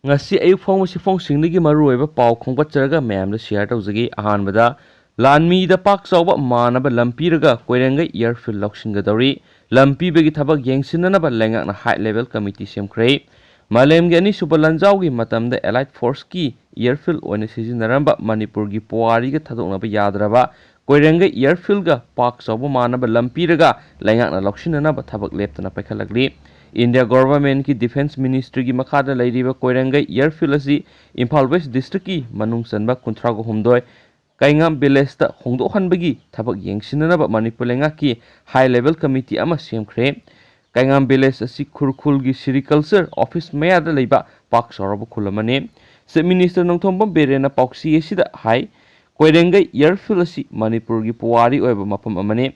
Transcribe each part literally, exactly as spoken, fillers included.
ꯉꯁꯤ ꯑꯌꯨꯛ ꯐꯣꯡꯕ ꯆꯦꯐꯣꯡꯁꯤꯡꯗꯒꯤ ꯃꯔꯨꯑꯣꯏꯕ ꯄꯥꯎ ꯈꯣꯝꯒꯠꯆꯔꯒ ꯃꯌꯥꯝꯗ ꯁꯤꯌꯥꯔ ꯇꯧꯖꯒꯦ꯫ ꯑꯍꯥꯟꯕꯗ, ꯂꯥꯟꯃꯤꯗ ꯄꯥꯛ ꯆꯥꯎꯕ ꯃꯥꯟꯅꯕ ꯂꯝ ꯄꯤꯔꯒ ꯀꯣꯏꯔꯦꯡꯒꯩ ꯑꯦꯌꯔꯐꯤꯜ ꯂꯧꯁꯤꯟꯒꯗꯧꯔꯤ꯫ ꯂꯝ ꯄꯤꯕꯒꯤ ꯊꯕꯛ ꯌꯦꯡꯁꯤꯟꯅꯅꯕ ꯂꯩꯉꯥꯛꯅ ꯍꯥꯏ ꯂꯦꯚꯦꯜ ꯀꯃꯤꯇꯤ ꯁꯦꯝꯈ꯭ꯔꯦ꯫ ꯃꯥꯂꯦꯝꯒꯤ ꯑꯅꯤꯁꯨꯕ ꯂꯥꯟꯖꯥꯎꯒꯤ ꯃꯇꯝꯗ ꯑꯦꯂꯥꯏꯠ ꯐꯣꯔꯁꯀꯤ ꯑꯦꯌꯔꯐꯤꯜ ꯑꯣꯏꯅ ꯁꯤꯖꯤꯟꯅꯔꯝꯕ ꯃꯅꯤꯄꯨꯔꯒꯤ ꯄꯨꯋꯥꯔꯤꯒ ꯊꯥꯗꯣꯛꯅꯕ ꯌꯥꯗ꯭ꯔꯕ ꯀꯣꯏꯔꯦꯡꯒꯩ ꯑꯦꯌꯔꯐꯤꯜꯒ ꯄꯥꯛ ꯆꯥꯎꯕ ꯃꯥꯟꯅꯕ ꯂꯝ ꯄꯤꯔꯒ ꯂꯩꯉꯥꯛꯅ ꯂꯧꯁꯤꯟꯅꯅꯕ ꯊꯕꯛ ꯂꯦꯞꯇꯅ ꯄꯥꯏꯈꯠꯂꯛꯂꯤ꯫ ꯏꯟꯗꯤꯌꯥ ꯒꯣꯚꯔꯟꯃꯦꯟꯠꯀꯤ ꯗꯤꯐꯦꯟꯁ ꯃꯤꯅꯤꯁꯇ꯭ꯔꯤꯒꯤ ꯃꯈꯥꯗ ꯂꯩꯔꯤꯕ ꯀꯣꯏꯔꯦꯡꯒꯩ ꯑꯦꯌꯔꯐꯤꯜ ꯑꯁꯤ ꯏꯝꯐꯥꯜ ꯋꯦꯁ ꯗꯤꯁꯇ꯭ꯔꯤꯛꯀꯤ ꯃꯅꯨꯡ ꯆꯟꯕ ꯀꯨꯟꯊ꯭ꯔꯥꯒ ꯍꯨꯝꯗꯣꯏ ꯀꯩꯉꯥꯝ ꯚꯤꯂꯦꯖꯇ ꯍꯣꯡꯗꯣꯛꯍꯟꯕꯒꯤ ꯊꯕꯛ ꯌꯦꯡꯁꯤꯟꯅꯅꯕ ꯃꯅꯤꯄꯨꯔ ꯂꯩꯉꯥꯛꯀꯤ ꯍꯥꯏ ꯂꯦꯚꯦꯜ ꯀꯃꯤꯇꯤ ꯑꯃ ꯁꯦꯝꯈ꯭ꯔꯦ꯫ ꯀꯩꯉꯥꯝ ꯚꯤꯂꯦꯖ ꯑꯁꯤ ꯈꯨꯔꯈꯨꯜꯒꯤ ꯁꯤꯔꯤꯀꯜꯆꯔ ꯑꯣꯐꯤꯁ ꯃꯌꯥꯗ ꯂꯩꯕ ꯄꯥꯛ ꯆꯥꯎꯔꯕ ꯈꯨꯜ ꯑꯃꯅꯤ꯫ ꯆꯤꯐ ꯃꯤꯅꯤꯁꯇꯔ ꯅꯣꯡꯊꯣꯝꯕꯝ ꯕꯤꯔꯦꯟꯅ ꯄꯥꯎꯆꯦ ꯑꯁꯤꯗ ꯍꯥꯏ, ꯀꯣꯏꯔꯦꯡꯒꯩ ꯑꯦꯌꯔꯐꯤꯜ ꯑꯁꯤ ꯃꯅꯤꯄꯨꯔꯒꯤ ꯄꯨꯋꯥꯔꯤ ꯑꯣꯏꯕ ꯃꯐꯝ ꯑꯃꯅꯤ꯫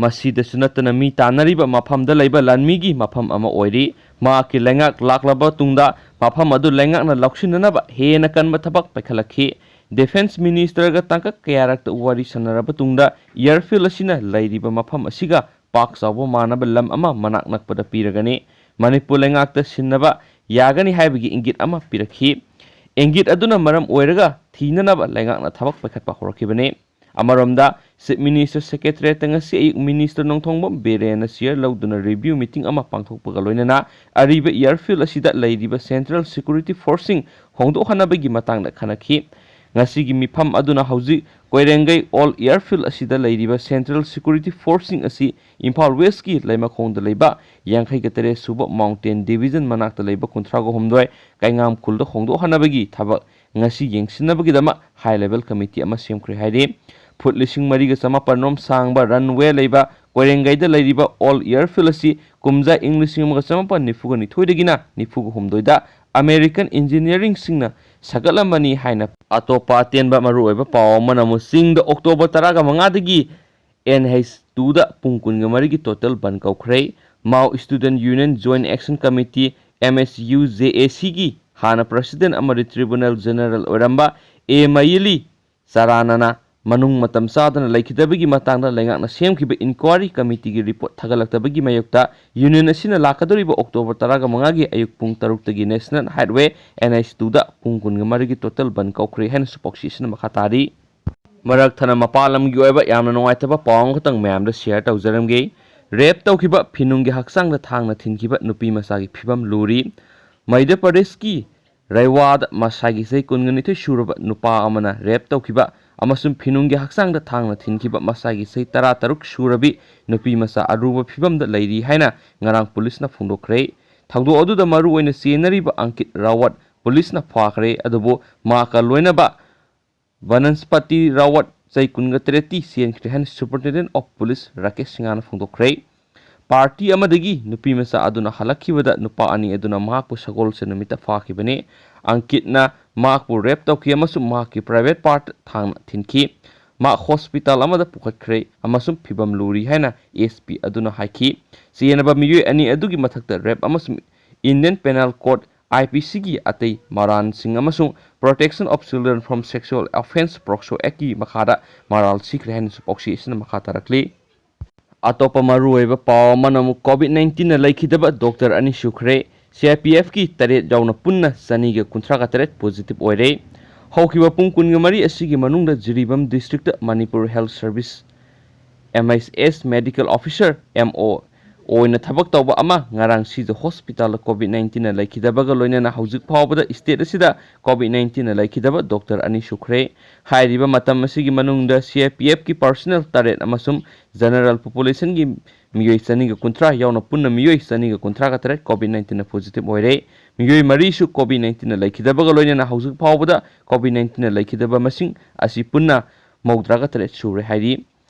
ꯃꯁꯤꯗꯁꯨ ꯅꯠꯇꯅ ꯃꯤ ꯇꯥꯟꯅꯔꯤꯕ ꯃꯐꯝꯗ ꯂꯩꯕ ꯂꯥꯟꯃꯤꯒꯤ ꯃꯐꯝ ꯑꯃ ꯑꯣꯏꯔꯤ꯫ ꯃꯍꯥꯛꯀꯤ ꯂꯩꯉꯥꯛ ꯂꯥꯛꯂꯕ ꯇꯨꯡꯗ ꯃꯐꯝ ꯑꯗꯨ ꯂꯩꯉꯥꯛꯅ ꯂꯧꯁꯤꯟꯅꯅꯕ ꯍꯦꯟꯅ ꯀꯟꯕ ꯊꯕꯛ ꯄꯥꯏꯈꯠꯂꯛꯈꯤ꯫ ꯗꯤꯐꯦꯟꯁ ꯃꯤꯅꯤꯁꯇꯔꯒ ꯇꯥꯡꯀꯛ ꯀꯌꯥꯔꯛꯇ ꯋꯥꯔꯤ ꯁꯥꯟꯅꯔꯕ ꯇꯨꯡꯗ ꯑꯦꯌꯔꯐꯤꯜ ꯑꯁꯤꯅ ꯂꯩꯔꯤꯕ ꯃꯐꯝ ꯑꯁꯤꯒ ꯄꯥꯛ ꯆꯥꯎꯕ ꯃꯥꯟꯅꯕ ꯂꯝ ꯑꯃ ꯃꯅꯥꯛ ꯅꯛꯄꯗ ꯄꯤꯔꯒꯅꯤ꯫ ꯃꯅꯤꯄꯨꯔ ꯂꯩꯉꯥꯛꯇ ꯁꯤꯟꯅꯕ ꯌꯥꯒꯅꯤ ꯍꯥꯏꯕꯒꯤ ꯏꯪꯒꯤꯠ ꯑꯃ ꯄꯤꯔꯛꯈꯤ꯫ ꯏꯪꯒꯤꯠ ꯑꯗꯨꯅ ꯃꯔꯝ ꯑꯣꯏꯔꯒ ꯊꯤꯅꯅꯕ ꯂꯩꯉꯥꯛꯅ ꯊꯕꯛ ꯄꯥꯏꯈꯠꯄ ꯍꯧꯔꯛꯈꯤꯕꯅꯤ꯫ ꯑꯃꯔꯣꯝꯗ, ꯆꯤꯐ ꯃꯤꯅꯤꯁꯇꯔ ꯁꯦꯀ꯭ꯔꯦꯇꯔꯤꯌꯦꯠꯇ ꯉꯁꯤ ꯑꯌꯨꯛ ꯃꯤꯅꯤꯁꯇꯔ ꯅꯣꯡꯊꯣꯡꯕꯝ ꯕꯤꯔꯦꯟꯅ ꯆꯤꯌꯔ ꯂꯧꯗꯨꯅ ꯔꯤꯚ꯭ꯌꯨ ꯃꯤꯇꯤꯡ ꯑꯃ ꯄꯥꯡꯊꯣꯛꯄꯒ ꯂꯣꯏꯅꯅ ꯑꯔꯤꯕ ꯑꯦꯌꯔꯐꯤꯜ ꯑꯁꯤꯗ ꯂꯩꯔꯤꯕ ꯁꯦꯟꯇ꯭ꯔꯦꯜ ꯁꯦꯀ꯭ꯌꯨꯔꯤꯇꯤ ꯐꯣꯔꯁꯁꯤꯡ ꯍꯣꯡꯗꯣꯛꯍꯟꯅꯕꯒꯤ ꯃꯇꯥꯡꯗ ꯈꯟꯅꯈꯤ꯫ ꯉꯁꯤꯒꯤ ꯃꯤꯐꯝ ꯑꯗꯨꯅ ꯍꯧꯖꯤꯛ ꯀꯣꯏꯔꯦꯡꯒꯩ ꯑꯣꯜ ꯑꯦꯌꯔꯐꯤꯜ ꯑꯁꯤꯗ ꯂꯩꯔꯤꯕ ꯁꯦꯟꯇ꯭ꯔꯦꯜ ꯁꯦꯀ꯭ꯌꯨꯔꯤꯇꯤ ꯐꯣꯔꯁꯁꯤꯡ ꯑꯁꯤ ꯏꯝꯐꯥꯜ ꯋꯦꯁꯀꯤ ꯂꯩꯃꯈꯣꯡꯗ ꯂꯩꯕ ꯌꯥꯡꯈꯩꯒ ꯇꯔꯦꯠ ꯁꯨꯕ ꯃꯥꯎꯟꯇꯦꯟ ꯗꯤꯕꯤꯖꯟ ꯃꯅꯥꯛꯇ ꯂꯩꯕ ꯀꯨꯟꯊ꯭ꯔꯥꯒ ꯍꯨꯝꯗꯣꯏ ꯀꯩꯉꯥꯝ ꯈꯨꯜꯗ ꯍꯣꯡꯗꯣꯛꯍꯟꯅꯕꯒꯤ ꯊꯕꯛ ꯉꯁꯤ ꯌꯦꯡꯁꯤꯟꯅꯕꯒꯤꯗꯃꯛ ꯍꯥꯏ ꯂꯦꯚꯦꯜ ꯀꯃꯤꯇꯤ ꯑꯃ ꯁꯦꯝꯈ꯭ꯔꯦ ꯍꯥꯏꯔꯤ꯫ ꯐꯨꯠ ꯂꯤꯁꯤꯡ ꯃꯔꯤꯒ ꯆꯃꯥꯄꯟ ꯔꯣꯝ ꯁꯥꯡꯕ ꯔꯟꯋꯦ ꯂꯩꯕ ꯀꯣꯏꯔꯦꯡꯒꯩꯗ ꯂꯩꯔꯤꯕ ꯑꯣꯜ ꯑꯦꯌꯔꯐꯤꯜ ꯑꯁꯤ ꯀꯨꯝꯖꯥ ꯏꯪ ꯂꯤꯁꯤꯡ ꯑꯃꯒ ꯆꯃꯥꯄꯟ ꯅꯤꯐꯨꯒ ꯅꯤꯊꯣꯏꯗꯒꯤꯅ ꯅꯤꯐꯨꯒ ꯍꯨꯝꯗꯣꯏꯗ ꯑꯃꯦꯔꯤꯀꯟ ꯏꯟꯖꯤꯅꯤꯌꯥꯔꯤꯡꯁꯤꯡꯅ ꯁꯥꯒꯠꯂꯝꯕꯅꯤ ꯍꯥꯏꯅ꯫ ꯑꯇꯣꯞꯄ ꯑꯇꯦꯟꯕ ꯃꯔꯨꯑꯣꯏꯕ ꯄꯥꯎ ꯑꯃꯅ ꯑꯃꯨꯛ ꯆꯤꯡꯗ ꯑꯣꯛꯇꯣꯕꯔ ꯇꯔꯥꯒ ꯃꯉꯥꯗꯒꯤ ꯑꯦꯟ ꯑꯩꯆ ꯇꯨꯗ ꯄꯨꯡ ꯀꯨꯟꯒ ꯃꯔꯤꯒꯤ ꯇꯣꯇꯦꯜ ꯕꯟ ꯀꯧꯈ꯭ꯔꯦ꯫ Mao student union joint action committee, M S U J A ꯁꯤꯒꯤ ꯍꯥꯟꯅ ꯄ꯭ꯔꯁꯤꯗꯦꯟꯠ ꯑꯃꯗꯤ ꯇ꯭ꯔꯤꯕꯨꯅꯦꯜ ꯖꯦꯅꯔꯦꯜ ꯑꯣꯏꯔꯝꯕ ꯑꯦ ꯃꯌꯤꯂꯤ ꯆꯔꯥꯅꯅ ꯃꯅꯨꯡ ꯃꯇꯝ ꯆꯥꯗꯅ ꯂꯩꯈꯤꯗꯕꯒꯤ ꯃꯇꯥꯡꯗ ꯂꯩꯉꯥꯛꯅ ꯁꯦꯝꯈꯤꯕ ꯏꯟꯀ꯭ꯋꯥꯔꯤ ꯀꯃꯤꯇꯤꯒꯤ ꯔꯤꯄꯣꯔꯠ ꯊꯥꯒꯠꯂꯛꯇꯕꯒꯤ ꯃꯥꯌꯣꯛꯇ ꯌꯨꯅꯤꯌꯟ ꯑꯁꯤꯅ ꯂꯥꯛꯀꯗꯧꯔꯤꯕ ꯑꯣꯛꯇꯣꯕꯔ ꯇꯔꯥꯃꯉꯥꯒꯤ ꯑꯌꯨꯛ ꯄꯨꯡ ꯇꯔꯨꯛꯇꯒꯤ ꯅꯦꯁꯅꯦꯜ ꯍꯥꯏꯠꯋꯦ ꯑꯦꯟ ꯑꯩꯆ ꯇꯨꯗ ꯄꯨꯡ ꯀꯨꯟꯃꯔꯤꯒꯤ ꯇꯣꯇꯦꯜ ꯕꯟ ꯀꯧꯈ꯭ꯔꯦ ꯍꯥꯏꯅꯁꯨ ꯄꯥꯎꯆꯦ ꯑꯁꯤꯅ ꯃꯈꯥ ꯇꯥꯔꯤ꯫ ꯃꯔꯛ ꯊꯠꯅ ꯃꯄꯥꯟ ꯂꯝꯒꯤ ꯑꯣꯏꯕ ꯌꯥꯝꯅ ꯅꯨꯡꯉꯥꯏꯇꯕ ꯄꯥꯎ ꯑꯃꯈꯛꯇꯪ ꯃꯌꯥꯝꯗ ꯁꯤꯌꯔ ꯇꯧꯖꯔꯝꯒꯦ꯫ ꯔꯦꯞ ꯇꯧꯈꯤꯕ, ꯐꯤꯅꯨꯡꯒꯤ ꯍꯛꯆꯥꯡꯗ ꯊꯥꯡꯅ ꯊꯤꯟꯈꯤꯕ ꯅꯨꯄꯤ ꯃꯆꯥꯒꯤ ꯐꯤꯕꯝ ꯂꯨꯔꯤ꯫ ꯃꯙ꯭ꯌ ꯄ꯭ꯔꯗꯦꯁꯀꯤ ꯔꯩꯋꯥꯗ ꯃꯁꯥꯒꯤ ꯆꯍꯤ ꯀꯨꯟꯒ ꯅꯤꯊꯣꯏ ꯁꯨꯔꯕ ꯅꯨꯄꯥ ꯑꯃꯅ ꯔꯦꯞ ꯇꯧꯈꯤꯕ ꯑꯃꯁꯨꯡ ꯐꯤꯅꯨꯡꯒꯤ ꯍꯛꯆꯥꯡꯗ ꯊꯥꯡꯅ ꯊꯤꯟꯈꯤꯕ ꯃꯁꯥꯒꯤ ꯆꯍꯤ ꯇꯔꯥꯇꯔꯨꯛ ꯁꯨꯔꯕꯤ ꯅꯨꯄꯤ ꯃꯆꯥ ꯑꯔꯨꯕ ꯐꯤꯕꯝꯗ ꯂꯩꯔꯤ ꯍꯥꯏꯅ ꯉꯔꯥꯡ ꯄꯨꯂꯤꯁꯅ ꯐꯣꯡꯗꯣꯛꯈ꯭ꯔꯦ꯫ ꯊꯧꯗꯣꯛ ꯑꯗꯨꯗ ꯃꯔꯨ ꯑꯣꯏꯅ ꯆꯦꯟꯅꯔꯤꯕ ꯑꯪꯀꯤꯠ ꯔꯥꯋꯠ ꯄꯨꯂꯤꯁꯅ ꯐꯥꯈ꯭ꯔꯦ, ꯑꯗꯨꯕꯨ ꯃꯍꯥꯛꯀ ꯂꯣꯏꯅꯕ ꯕꯅꯟꯁꯄꯇꯤ ꯔꯥꯋꯠ, ꯆꯍꯤ ꯀꯨꯟꯒ ꯇꯔꯦꯠꯇꯤ, ꯆꯦꯟꯈ꯭ꯔꯦ ꯍꯥꯏꯅ ꯁꯨꯄꯔꯤꯟꯇꯦꯟꯗꯦꯟꯠ ꯑꯣꯐ ꯄꯨꯂꯤꯁ ꯔꯥꯀꯦꯁ ꯁꯤꯡꯍꯅ ꯐꯣꯡꯗꯣꯛꯈ꯭ꯔꯦ꯫ ꯄꯥꯔꯇꯤ ꯑꯃꯗꯒꯤ ꯅꯨꯄꯤ ꯃꯆꯥ ꯑꯗꯨꯅ ꯍꯜꯂꯛꯈꯤꯕꯗ ꯅꯨꯄꯥ ꯑꯅꯤ ꯑꯗꯨꯅ ꯃꯍꯥꯛꯄꯨ ꯁꯒꯣꯜꯁꯦꯟ ꯅꯨꯃꯤꯠꯇ ꯐꯥꯈꯤꯕꯅꯤ꯫ ꯑꯪꯀꯤꯠꯅ ꯃꯍꯥꯛꯄꯨ ꯔꯦꯞ ꯇꯧꯈꯤ ꯑꯃꯁꯨꯡ ꯃꯍꯥꯛꯀꯤ ꯄ꯭ꯔꯥꯏꯚꯦꯠ ꯄꯥꯔꯠ ꯊꯥꯡꯅ ꯊꯤꯟꯈꯤ꯫ ꯃꯍꯥꯛ ꯍꯣꯁꯄꯤꯇꯥꯜ ꯑꯃꯗ ꯄꯨꯈꯠꯈ꯭ꯔꯦ ꯑꯃꯁꯨꯡ ꯐꯤꯕꯝ ꯂꯨꯔꯤ ꯍꯥꯏꯅ ꯑꯦꯁ ꯄꯤ ꯑꯗꯨꯅ ꯍꯥꯏꯈꯤ꯫ ꯆꯦꯟꯅꯕ ꯃꯤꯑꯣꯏ ꯑꯅꯤ ꯑꯗꯨꯒꯤ ꯃꯊꯛꯇ ꯔꯦꯞ ꯑꯃꯁꯨꯡ Indian panel code, I P ꯁꯤꯒꯤ ꯑꯇꯩ ꯃꯔꯥꯜꯁꯤꯡ ꯑꯃꯁꯨꯡ Protection of Children from Sexual Offence, ꯄꯣꯛꯁꯣ ꯑꯦꯛꯀꯤ ꯃꯈꯥꯗ ꯃꯔꯥꯜ ꯁꯤꯈ꯭ꯔꯦ ꯍꯥꯏꯅꯁꯨ ꯄꯥꯎꯆꯦ ꯑꯁꯤꯅ ꯃꯈꯥ ꯇꯥꯔꯛꯂꯤ꯫ ꯑꯇꯣꯞꯄ ꯃꯔꯨꯑꯣꯏꯕ ꯄꯥꯎ ꯑꯃꯅ ꯑꯃꯨꯛ ꯀꯣꯚꯤꯗ ꯅꯥꯏꯟꯇꯤꯟꯅ ꯂꯩꯈꯤꯗꯕ ꯗꯣꯛꯇꯔ ꯑꯅꯤ ꯁꯨꯈ꯭ꯔꯦ꯫ ꯁꯤ ꯑꯥꯏ ꯄꯤ ꯑꯦꯐꯀꯤ ꯇꯔꯦꯠ ꯌꯥꯎꯅ ꯄꯨꯟꯅ ꯆꯅꯤꯒ ꯀꯨꯟꯊ꯭ꯔꯥꯒ ꯇꯔꯦꯠ ꯄꯣꯖꯤꯇꯤꯚ ꯑꯣꯏꯔꯦ꯫ ꯍꯧꯈꯤꯕ ꯄꯨꯡ ꯀꯨꯟꯒ ꯃꯔꯤ ꯑꯁꯤꯒꯤ ꯃꯅꯨꯡꯗ ꯖꯤꯔꯤꯕꯥꯝ district Manipur health service, M H S, medical officer, M O, ꯑꯣꯏꯅ ꯊꯕꯛ ꯇꯧꯕ ꯑꯃ ꯉꯔꯥꯡ ꯁꯤꯖ ꯍꯣꯁꯄꯤꯇꯥꯜꯗ ꯀꯣꯚꯤꯗ ꯅꯥꯏꯟꯇꯤꯟꯅ ꯂꯩꯈꯤꯗꯕꯒ ꯂꯣꯏꯅꯅ ꯍꯧꯖꯤꯛ ꯐꯥꯎꯕꯗ ꯁ꯭ꯇꯦꯠ ꯑꯁꯤꯗ ꯀꯣꯚꯤꯗ ꯅꯥꯏꯟꯇꯤꯟꯅ ꯂꯩꯈꯤꯗꯕ ꯗꯣꯛꯇꯔ ꯑꯅꯤ ꯁꯨꯈ꯭ꯔꯦ꯫ ꯍꯥꯏꯔꯤꯕ ꯃꯇꯝ ꯑꯁꯤꯒꯤ ꯃꯅꯨꯡꯗ ꯁꯤ ꯑꯥꯏ ꯄꯤ ꯑꯦꯐꯀꯤ ꯄꯥꯔꯁꯣꯅꯦꯜ ꯇꯔꯦꯠ ꯑꯃꯁꯨꯡ ꯖꯦꯅꯔꯦꯜ ꯄꯣꯄꯨꯂꯦꯁꯟꯒꯤ ꯃꯤꯑꯣꯏ ꯆꯅꯤꯒ ꯀꯨꯟꯊ꯭ꯔꯥ ꯌꯥꯎꯅ ꯄꯨꯟꯅ ꯃꯤꯑꯣꯏ ꯆꯅꯤꯒ ꯀꯨꯟꯊ꯭ꯔꯥꯒ ꯇꯔꯦꯠ ꯀꯣꯚꯤꯗ ꯅꯥꯏꯟꯇꯤꯟꯅ ꯄꯣꯖꯤꯇꯤꯚ ꯑꯣꯏꯔꯦ꯫ ꯃꯤꯑꯣꯏ ꯃꯔꯤꯁꯨ ꯀꯣꯚꯤꯗ ꯅꯥꯏꯟꯇꯤꯟꯅ ꯂꯩꯈꯤꯗꯕꯒ ꯂꯣꯏꯅꯅ ꯍꯧꯖꯤꯛ ꯐꯥꯎꯕꯗ ꯀꯣꯚꯤꯗ ꯅꯥꯏꯟꯇꯤꯟꯅ ꯂꯩꯈꯤꯗꯕ ꯃꯁꯤꯡ ꯑꯁꯤ ꯄꯨꯟꯅ ꯃꯧꯗ꯭ꯔꯥꯒ ꯇꯔꯦꯠ ꯁꯨꯔꯦ ꯍꯥꯏꯔꯤ꯫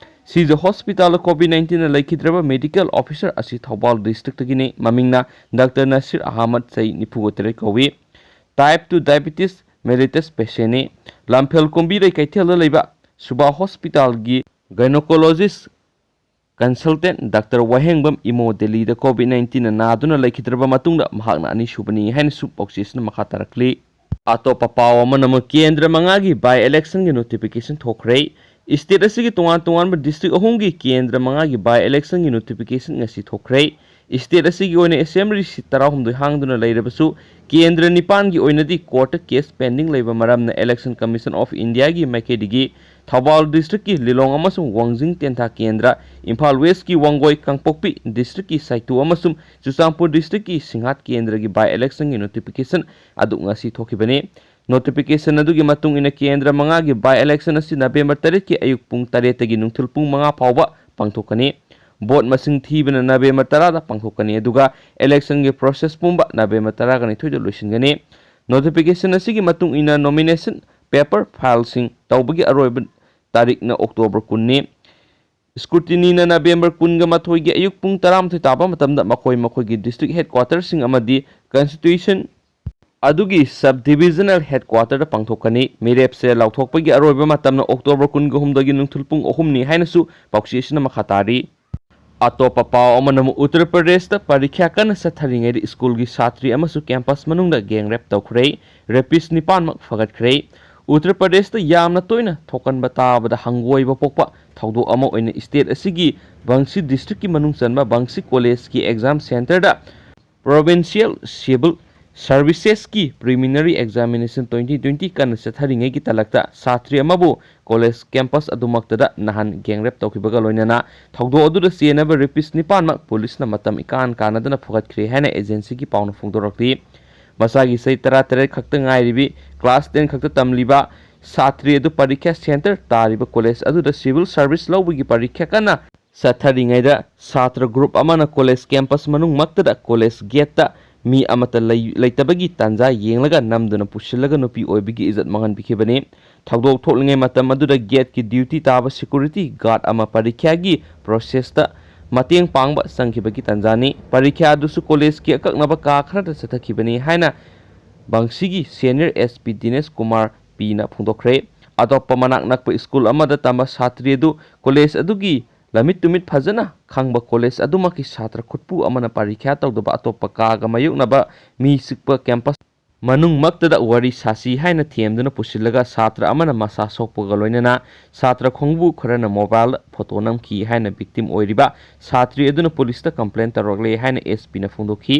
ꯁꯤꯖ ꯍꯣꯁꯄꯤꯇꯥꯜꯗ ꯀꯣꯚꯤꯗ ꯅꯥꯏꯟꯇꯤꯟꯅ ꯂꯩꯈꯤꯗ꯭ꯔꯕ ꯃꯦꯗꯤꯀꯦꯜ ꯑꯣꯐꯤꯁꯔ ꯑꯁꯤ ꯊꯧꯕꯥꯜ ꯗꯤꯁꯇ꯭ꯔꯤꯛꯇꯒꯤꯅꯤ꯫ ꯃꯃꯤꯡꯅ ꯗꯥꯛꯇꯔ ꯅꯁꯤꯔ ꯑꯍꯃꯗ, ꯆꯍꯤ ꯅꯤꯐꯨꯒ ꯇꯔꯦꯠ ꯀꯧꯏ꯫ ꯇꯥꯏꯞ ꯇꯨ ꯗꯥꯏꯕꯤꯇꯤꯁ ꯃꯦꯂꯤꯇꯁ ꯄꯦꯁꯦꯟꯅꯤ꯫ ꯂꯝꯐꯦꯜ ꯀꯨꯝꯕꯤꯔꯩ ꯀꯩꯊꯦꯜꯗ ꯂꯩꯕ ꯁꯨꯕꯥ ꯍꯣꯁꯄꯤꯇꯥꯜꯒꯤ ꯒꯥꯏꯅꯣꯀꯣꯂꯣꯖꯤꯁ ꯀꯟꯁꯜꯇꯦꯟꯠ ꯗꯥꯛꯇꯔ ꯋꯥꯍꯦꯡꯕꯝ ꯏꯃꯣ ꯗꯦꯜꯂꯤꯗ ꯀꯣꯚꯤꯗ ꯅꯥꯏꯟꯇꯤꯟꯅ ꯅꯥꯗꯨꯅ ꯂꯩꯈꯤꯗ꯭ꯔꯕ ꯃꯇꯨꯡꯗ ꯃꯍꯥꯛꯅ ꯑꯅꯤꯁꯨꯕꯅꯤ ꯍꯥꯏꯅꯁꯨ ꯄꯥꯎꯆꯦꯁꯤꯅ ꯃꯈꯥ ꯇꯥꯔꯛꯂꯤ꯫ ꯑꯇꯣꯞꯄ ꯄꯥꯎ ꯑꯃꯅ ꯑꯃꯨꯛ ꯀꯦꯟꯗ꯭ꯔ ꯃꯉꯥꯒꯤ ꯕꯥꯏ ꯏꯂꯦꯛꯁꯟꯒꯤ ꯅꯣꯇꯤꯐꯤꯀꯦꯁꯟ ꯊꯣꯛꯈ꯭ꯔꯦ꯫ State ꯑꯁꯤꯒꯤ ꯇꯣꯉꯥꯟ ꯇꯣꯉꯥꯟꯕ district ꯑꯍꯨꯝꯒꯤ ꯀꯦꯟꯗ꯭ꯔ ꯃꯉꯥꯒꯤ by election ꯒꯤ notification ꯉꯁꯤ ꯊꯣꯛꯈ꯭ꯔꯦ꯫ State ꯑꯁꯤꯒꯤ ꯑꯣꯏꯅ assembly seat ꯇꯔꯥꯍꯨꯝꯗꯣꯏ ꯍꯥꯡꯗꯨꯅ ꯂꯩꯔꯕꯁꯨ, ꯀꯦꯟꯗ꯭ꯔ ꯅꯤꯄꯥꯟꯒꯤ ꯑꯣꯏꯅꯗꯤ court ꯇ case pending ꯂꯩꯕ ꯃꯔꯝꯅ Election Commission of India ꯒꯤ ꯃꯥꯏꯀꯩꯗꯒꯤ ꯊꯧꯕꯥꯜ district ꯀꯤ ꯂꯤꯂꯣꯡ ꯑꯃꯁꯨꯡ ꯋꯥꯡꯖꯤꯡ ꯇꯦꯟꯊꯥ ꯀꯦꯟꯗ꯭ꯔ, ꯏꯝꯐꯥꯜ West ꯀꯤ ꯋꯥꯡꯒꯣꯏ ꯀꯥꯡꯄꯣꯛꯄꯤ district ꯀꯤ ꯁꯥꯏꯇꯨ ꯑꯃꯁꯨꯡ ꯆꯨꯔꯆꯥꯟꯄꯨꯔ district ꯀꯤ ꯁꯤꯡꯍꯥꯠ ꯀꯦꯟꯗ꯭ꯔꯒꯤ by election ꯒꯤ notification ꯑꯗꯨ ꯉꯁꯤ ꯊꯣꯛꯈꯤꯕꯅꯤ꯫ Notification ꯑꯗꯨꯒꯤ ꯃꯇꯨꯡ ꯏꯟꯅ ꯀꯦꯟꯗ꯭ꯔ ꯃꯉꯥꯒꯤ by election ꯑꯁꯤ November ꯇꯔꯦꯠꯀꯤ ꯑꯌꯨꯛ ꯄꯨꯡ ꯇꯔꯦꯠꯇꯒꯤ ꯅꯨꯡꯊꯤꯜ ꯄꯨꯡ ꯃꯉꯥ ꯐꯥꯎꯕ ꯄꯥꯡꯊꯣꯛꯀꯅꯤ꯫ Vote ꯃꯁꯤꯡ ꯊꯤꯕꯅ November ꯇꯔꯥꯗ ꯄꯥꯡꯊꯣꯛꯀꯅꯤ, ꯑꯗꯨꯒ election ꯒꯤ process ꯄꯨꯝꯕ November ꯇꯔꯥꯒ ꯅꯤꯊꯣꯏꯗ ꯂꯣꯏꯁꯤꯟꯒꯅꯤ꯫ Notification ꯑꯁꯤꯒꯤ ꯃꯇꯨꯡ ꯏꯟꯅ nomination paper file ꯁꯤꯡ ꯇꯧꯕꯒꯤ ꯑꯔꯣꯏꯕ ꯇꯥꯔꯤꯛꯅ October ꯀꯨꯟꯅꯤ꯫ Scrutiny ꯅ November ꯀꯨꯟꯒ ꯃꯥꯊꯣꯏꯒꯤ ꯑꯌꯨꯛ ꯄꯨꯡ ꯇꯔꯥꯃꯥꯊꯣꯏ ꯇꯥꯕ ꯃꯇꯝꯗ ꯃꯈꯣꯏ ꯃꯈꯣꯏꯒꯤ district headquarter ꯁꯤꯡ ꯑꯃꯗꯤ constituency ꯑꯗꯨꯒꯤ sub divisional headquarter ꯗ ꯄꯥꯡꯊꯣꯛꯀꯅꯤ꯫ ꯃꯤꯔꯦꯞꯁꯦ ꯂꯥꯎꯊꯣꯛꯄꯒꯤ ꯑꯔꯣꯏꯕ ꯃꯇꯝꯅ October ꯀꯨꯟꯒ ꯍꯨꯝꯗꯣꯏꯒꯤ ꯅꯨꯡꯊꯤꯜ ꯄꯨꯡ ꯑꯍꯨꯝꯅꯤ ꯍꯥꯏꯅꯁꯨ ꯄꯥꯎꯆꯦ ꯑꯁꯤꯅ ꯃꯈꯥ ꯇꯥꯔꯤ꯫ ꯑꯇꯣꯞꯄ ꯄꯥꯎ ꯑꯃꯅ ꯑꯃꯨꯛ ꯎꯠꯇꯔ ꯄ꯭ꯔꯗꯦꯁꯇ ꯄꯔꯤꯈ꯭ꯌꯥ ꯀꯟꯅ ꯆꯠꯊꯔꯤꯉꯩꯗ ꯁ꯭ꯀꯨꯜꯒꯤ ꯁꯥꯇ꯭ꯔꯤ ꯑꯃꯁꯨ campus ꯃꯅꯨꯡꯗ gang rape ꯇꯧꯈ꯭ꯔꯦ꯫ Rapist ꯅꯤꯄꯥꯟꯃꯛ ꯐꯒꯠꯈ꯭ꯔꯦ꯫ ꯎꯠꯇꯔ ꯄ꯭ꯔꯗꯦꯁꯇ ꯌꯥꯝꯅ ꯇꯣꯏꯅ ꯊꯣꯛꯀꯟꯕ ꯇꯥꯕꯗ ꯍꯪꯒꯣꯏꯕ ꯄꯣꯛꯄ ꯊꯧꯗꯣꯛ ꯑꯃ ꯑꯣꯏꯅ state ꯑꯁꯤꯒꯤ ꯕꯪꯁꯤ district ꯀꯤ ꯃꯅꯨꯡ ꯆꯟꯕ ꯕꯪꯁꯤ college ꯀꯤ exam centre ꯗ Provincial Civil Services ꯀꯤ preliminary examination twenty twenty ꯀꯟꯅ ꯆꯠꯊꯔꯤꯉꯩꯒꯤ ꯇꯂꯛꯇ ꯁꯥꯇ꯭ꯔꯤ ꯑꯃꯕꯨ college campus ꯑꯗꯨꯃꯛꯇꯗ ꯅꯍꯥꯟ gang rape ꯇꯧꯈꯤꯕꯒ ꯂꯣꯏꯅꯅ ꯊꯧꯗꯣꯛ ꯑꯗꯨꯗ ꯆꯦꯟꯅꯕ rapist ꯅꯤꯄꯥꯟꯃꯛ ꯄꯨꯂꯤꯁꯅ ꯃꯇꯝ ꯏꯀꯥꯟ ꯀꯥꯟꯅꯗꯅ ꯐꯒꯠꯈ꯭ꯔꯦ ꯍꯥꯏꯅ agency ꯒꯤ ꯄꯥꯎꯅ ꯐꯣꯡꯗꯣꯔꯛꯂꯤ꯫ ꯃꯁꯥꯒꯤ ꯆꯍꯤ ꯇꯔꯥꯇꯔꯦꯠ ꯈꯛꯇ ꯉꯥꯏꯔꯤꯕꯤ, class ten ꯈꯛꯇ ꯇꯝꯂꯤꯕ ꯁꯥꯇ꯭ꯔꯤ ꯑꯗꯨ ꯄꯔꯤꯈ꯭ꯌꯥ centre ꯇꯥꯔꯤꯕ college ꯑꯗꯨꯗ civil service ꯂꯧꯕꯒꯤ ꯄꯔꯤꯈ꯭ꯌꯥ ꯀꯟꯅ ꯆꯠꯊꯔꯤꯉꯩꯗ ꯁꯥꯇ꯭ꯔ group ꯑꯃꯅ college campus ꯃꯅꯨꯡꯃꯛꯇꯗ college gate ꯇ ꯃꯤ ꯑꯃꯠꯇ ꯂꯩ-, ꯂꯩꯇꯕꯒꯤ ꯇꯥꯟꯖꯥ ꯌꯦꯡꯂꯒ ꯅꯝꯗꯨꯅ ꯄꯨꯁꯤꯜꯂꯒ ꯅꯨꯄꯤ ꯑꯣꯏꯕꯤꯒꯤ ꯏꯖꯠ ꯃꯥꯡꯍꯟꯕꯤꯈꯤꯕꯅꯤ꯫ ꯊꯧꯗꯣꯛ ꯊꯣꯛꯂꯤꯉꯩ ꯃꯇꯝ ꯑꯗꯨꯗ gate ꯀꯤ duty ꯇꯥꯕ security guard ꯑꯃ ꯄꯔꯤꯈ꯭ꯌꯥꯒꯤ process ꯇ ꯃꯇꯦꯡ ꯄꯥꯡꯕ ꯆꯪꯈꯤꯕꯒꯤ ꯇꯥꯟꯖꯥꯅꯤ꯫ ꯄꯔꯤꯈ꯭ꯌꯥ ꯑꯗꯨꯁꯨ college ꯀꯤ ꯑꯀꯛꯅꯕ ꯀꯥ ꯈꯔꯗ ꯆꯠꯊꯈꯤꯕꯅꯤ ꯍꯥꯏꯅ ꯕꯪꯁꯤꯒꯤ senior SP ꯗꯤꯅꯦꯁ ꯀꯨꯃꯥꯔ ꯄꯤꯅ ꯐꯣꯡꯗꯣꯛꯈ꯭ꯔꯦ꯫ ꯑꯇꯣꯞꯄ ꯃꯅꯥꯛ ꯅꯛꯄ ꯁ꯭ꯀꯨꯜ ꯑꯃꯗ ꯇꯝꯕ ꯁꯥꯇ꯭ꯔꯤ ꯑꯗꯨ college ꯑꯗꯨꯒꯤ ꯂꯝꯃꯤꯠ ꯇꯨꯃꯤꯠ ꯐꯖꯅ ꯈꯪꯕ college ꯑꯗꯨꯃꯛꯀꯤ ꯁꯥꯇ꯭ꯔ ꯈꯨꯠꯄꯨ ꯑꯃꯅ ꯄꯔꯤꯈ꯭ꯌꯥ ꯇꯧꯗꯕ ꯑꯇꯣꯞꯄ ꯀꯥꯒ ꯃꯥꯌꯣꯛꯅꯕ ꯃꯤ ꯆꯤꯛꯄ campus ꯃꯅꯨꯡꯃꯛꯇꯗ ꯋꯥꯔꯤ ꯁꯥꯁꯤ ꯍꯥꯏꯅ ꯊꯦꯝꯗꯨꯅ ꯄꯨꯁꯤꯜꯂꯒ ꯁꯥꯇ꯭ꯔ ꯑꯃꯅ ꯃꯁꯥ ꯁꯣꯛꯄꯒ ꯂꯣꯏꯅꯅ ꯁꯥꯇ꯭ꯔ ꯈꯣꯡꯕꯨ ꯈꯔꯅ ꯃꯣꯕꯥꯏꯜꯗ ꯐꯣꯇꯣ ꯅꯝꯈꯤ ꯍꯥꯏꯅ ꯚꯤꯛꯇꯤꯝ ꯑꯣꯏꯔꯤꯕ ꯁꯥꯇ꯭ꯔꯤ ꯑꯗꯨꯅ ꯄꯨꯂꯤꯁꯇ ꯀꯝꯄ꯭ꯂꯦꯟ ꯇꯧꯔꯛꯂꯦ ꯍꯥꯏꯅ ꯑꯦꯁ ꯄꯤꯅ ꯐꯣꯡꯗꯣꯛꯈꯤ꯫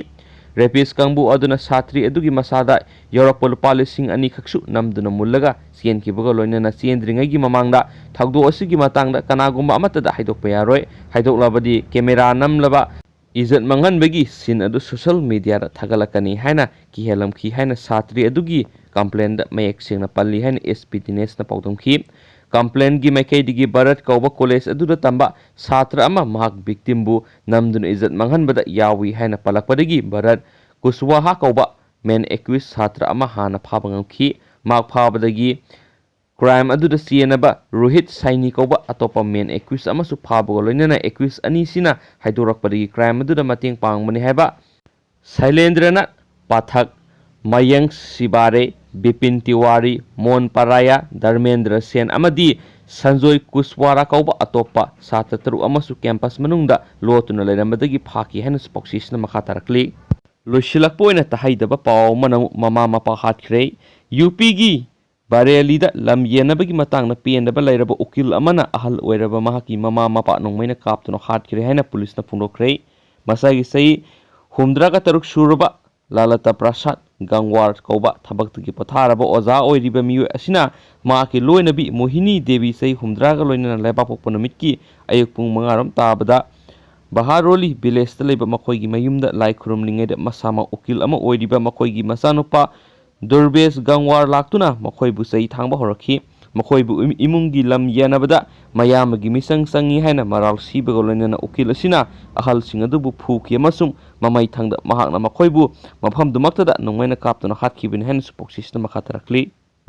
ꯔꯦꯄꯤꯁ ꯀꯥꯡꯕꯨ ꯑꯗꯨꯅ ꯁꯥꯇ꯭ꯔꯤ ꯑꯗꯨꯒꯤ ꯃꯁꯥꯗ ꯌꯧꯔꯛꯄ ꯂꯨꯄꯥ ꯂꯤꯁꯤꯡ ꯑꯅꯤ ꯈꯛꯁꯨ ꯅꯝꯗꯨꯅ ꯃꯨꯜꯂꯒ ꯆꯦꯟꯈꯤꯕꯒ ꯂꯣꯏꯅꯅ ꯆꯦꯟꯗ꯭ꯔꯤꯉꯩꯒꯤ ꯃꯃꯥꯡꯗ ꯊꯧꯗꯣꯛ ꯑꯁꯤꯒꯤ ꯃꯇꯥꯡꯗ ꯀꯅꯥꯒꯨꯝꯕ ꯑꯃꯠꯇꯗ ꯍꯥꯏꯗꯣꯛꯄ ꯌꯥꯔꯣꯏ, ꯍꯥꯏꯗꯣꯛꯂꯕꯗꯤ ꯀꯦꯃꯦꯔꯥ ꯅꯝꯂꯕ ꯏꯖꯠ ꯃꯥꯡꯍꯟꯕꯒꯤ ꯁꯤꯟ ꯑꯗꯨ ꯁꯣꯁꯤꯌꯦꯜ ꯃꯤꯗꯤꯌꯥꯗ ꯊꯥꯒꯠꯂꯛꯀꯅꯤ ꯍꯥꯏꯅ ꯀꯤꯍꯜꯂꯝꯈꯤ ꯍꯥꯏꯅ ꯁꯥꯇ꯭ꯔꯤ ꯑꯗꯨꯒꯤ ꯀꯝꯄ꯭ꯂꯦꯟꯗ ꯃꯌꯦꯛ ꯁꯦꯡꯅ ꯄꯜꯂꯤ ꯍꯥꯏꯅ ꯑꯦꯁ ꯄꯤ ꯗꯤꯅꯦꯁꯅ ꯄꯥꯎꯗꯝꯈꯤ꯫ ꯀꯝꯄ꯭ꯂꯦꯟꯒꯤ ꯃꯥꯏꯀꯩꯗꯒꯤ ꯚꯥꯔꯠ ꯀꯧꯕ ꯀꯣꯂꯦꯖ ꯑꯗꯨꯗ ꯇꯝꯕ ꯁꯥꯇ꯭ꯔ ꯑꯃ ꯃꯍꯥꯛ ꯚꯤꯛꯇꯤꯝꯕꯨ ꯅꯝꯗꯨꯅ ꯏꯖꯠ ꯃꯥꯡꯍꯟꯕꯗ ꯌꯥꯎꯏ ꯍꯥꯏꯅ ꯄꯜꯂꯛꯄꯗꯒꯤ ꯚꯥꯔꯠ ꯀꯨꯁꯋꯥꯍꯥ ꯀꯧꯕ ꯃꯦꯟ ꯑꯦꯀ꯭ꯌꯨꯁ ꯁꯥꯇ꯭ꯔ ꯑꯃ ꯍꯥꯟꯅ ꯐꯥꯕ ꯉꯝꯈꯤ꯫ ꯃꯍꯥꯛ ꯐꯥꯕꯗꯒꯤ ꯀ꯭ꯔꯥꯏꯝ ꯑꯗꯨꯗ ꯆꯦꯟꯅꯕ ꯔꯣꯍꯤꯠ ꯁꯥꯏꯅꯤ ꯀꯧꯕ ꯑꯇꯣꯞꯄ ꯃꯦꯟ ꯑꯦꯀ꯭ꯌꯨꯁ ꯑꯃꯁꯨ ꯐꯥꯕꯒ ꯂꯣꯏꯅꯅ ꯑꯦꯀ꯭ꯌꯨꯁ ꯑꯅꯤꯁꯤꯅ ꯍꯥꯏꯗꯣꯔꯛꯄꯗꯒꯤ ꯀ꯭ꯔꯥꯏꯝ ꯑꯗꯨꯗ ꯃꯇꯦꯡ ꯄꯥꯡꯕꯅꯤ ꯍꯥꯏꯕ ꯁꯩꯂꯦꯟꯗ꯭ꯔꯅꯥꯊ ꯄꯥꯊꯛ, ꯃꯌꯪ ꯁꯤꯕꯥꯔꯦ, ꯕꯤꯄꯤꯟ ꯇꯤꯋꯥꯔꯤ, ꯃꯣꯟ ꯄꯔꯥꯌꯥ, ꯙꯔꯃꯦꯟꯗ꯭ꯔ ꯁꯦꯟ ꯑꯃꯗꯤ ꯁꯟꯖꯣꯏ ꯀꯨꯁꯋꯥꯔꯥ ꯀꯧꯕ ꯑꯇꯣꯞꯄ ꯁꯥꯇ꯭ꯔ ꯇꯔꯨꯛ ꯑꯃꯁꯨ ꯀꯦꯝꯄꯁ ꯃꯅꯨꯡꯗ ꯂꯣꯠꯇꯨꯅ ꯂꯩꯔꯝꯕꯗꯒꯤ ꯐꯥꯈꯤ ꯍꯥꯏꯅꯁꯨ ꯄꯥꯎꯆꯦꯁꯤꯅ ꯃꯈꯥ ꯇꯥꯔꯛꯂꯤ꯫ ꯂꯣꯏꯁꯤꯜꯂꯛꯄ ꯑꯣꯏꯅ ꯇꯥꯍꯩꯗꯕ ꯄꯥꯎ ꯑꯃꯅ ꯑꯃꯨꯛ ꯃꯃꯥ ꯃꯄꯥ ꯍꯥꯠꯈ꯭ꯔꯦ꯫ ꯌꯨ ꯄꯤꯒꯤ ꯕꯔꯦꯂꯤꯗ ꯂꯝ ꯌꯦꯟꯅꯕꯒꯤ ꯃꯇꯥꯡꯗ ꯄꯦꯟꯗꯕ ꯂꯩꯔꯕ ꯎꯀꯤꯜ ꯑꯃꯅ ꯑꯍꯜ ꯑꯣꯏꯔꯕ ꯃꯍꯥꯛꯀꯤ ꯃꯃꯥ ꯃꯄꯥ ꯅꯣꯡꯃꯩꯅ ꯀꯥꯞꯇꯨꯅ ꯍꯥꯠꯈ꯭ꯔꯦ ꯍꯥꯏꯅ ꯄꯨꯂꯤꯁꯅ ꯐꯣꯡꯗꯣꯛꯈ꯭ꯔꯦ꯫ ꯃꯁꯥꯒꯤ ꯆꯍꯤ ꯍꯨꯝꯗ꯭ꯔꯥꯒ ꯇꯔꯨꯛ ꯁꯨꯔꯕ ꯂꯥꯂꯥꯇꯥ ꯄ꯭ꯔꯁꯥꯗ ꯒꯪꯋꯥꯔ ꯀꯧꯕ ꯊꯕꯛꯇꯒꯤ ꯄꯣꯊꯥꯔꯕ ꯑꯣꯖꯥ ꯑꯣꯏꯔꯤꯕ ꯃꯤꯑꯣꯏ ꯑꯁꯤꯅ ꯃꯍꯥꯛꯀꯤ ꯂꯣꯏꯅꯕꯤ ꯃꯣꯍꯤꯅꯤ ꯗꯦꯕꯤ ꯆꯍꯤ ꯍꯨꯝꯗ꯭ꯔꯥꯒ ꯂꯣꯏꯅꯅ ꯂꯩꯕꯥꯛꯄꯣꯛꯄ ꯅꯨꯃꯤꯠꯀꯤ ꯑꯌꯨꯛ ꯄꯨꯡ ꯃꯉꯥꯔꯣꯝ ꯇꯥꯕꯗ ꯕꯍꯥꯔꯣꯂꯤ ꯚꯤꯂꯦꯖꯇ ꯂꯩꯕ ꯃꯈꯣꯏꯒꯤ ꯃꯌꯨꯝꯗ ꯂꯥꯏ ꯈꯨꯔꯨꯝꯂꯤꯉꯩꯗ ꯃꯁꯥꯃꯛ ꯎꯀꯤꯜ ꯑꯃ ꯑꯣꯏꯔꯤꯕ ꯃꯈꯣꯏꯒꯤ ꯃꯆꯥꯅꯨꯄꯥ ꯗꯨꯔꯕꯦꯁ ꯒꯪꯋꯥꯔ ꯂꯥꯛꯇꯨꯅ ꯃꯈꯣꯏꯕꯨ ꯆꯩ ꯊꯥꯡꯕ ꯍꯧꯔꯛꯈꯤ꯫ ꯃꯈꯣꯏꯕꯨ ꯏꯃꯨꯡ-, ꯏꯃꯨꯡꯒꯤ ꯂꯝ ꯌꯦꯟꯅꯕꯗ ꯃꯌꯥꯝꯕꯒꯤ ꯃꯤꯆꯪ ꯆꯪꯏ ꯍꯥꯏꯅ ꯃꯔꯥꯜ ꯁꯤꯕꯒ ꯂꯣꯏꯅꯅ ꯎꯀꯤꯜ ꯑꯁꯤꯅ ꯑꯍꯜꯁꯤꯡ ꯑꯗꯨꯕꯨ ꯐꯨꯈꯤ ꯑꯃꯁꯨꯡ ꯃꯃꯩ ꯊꯪꯗ ꯃꯍꯥꯛꯅ ꯃꯈꯣꯏꯕꯨ ꯃꯐꯝꯗꯨꯃꯛꯇꯗ ꯅꯣꯡꯃꯩꯅ ꯀꯥꯞꯇꯨꯅ ꯍꯥꯠꯈꯤꯕꯅꯤ ꯍꯥꯏꯅꯁꯨ ꯄꯥꯎꯆꯦꯁꯤꯅ ꯃꯈꯥ ꯇꯥꯔꯛꯂꯤ꯫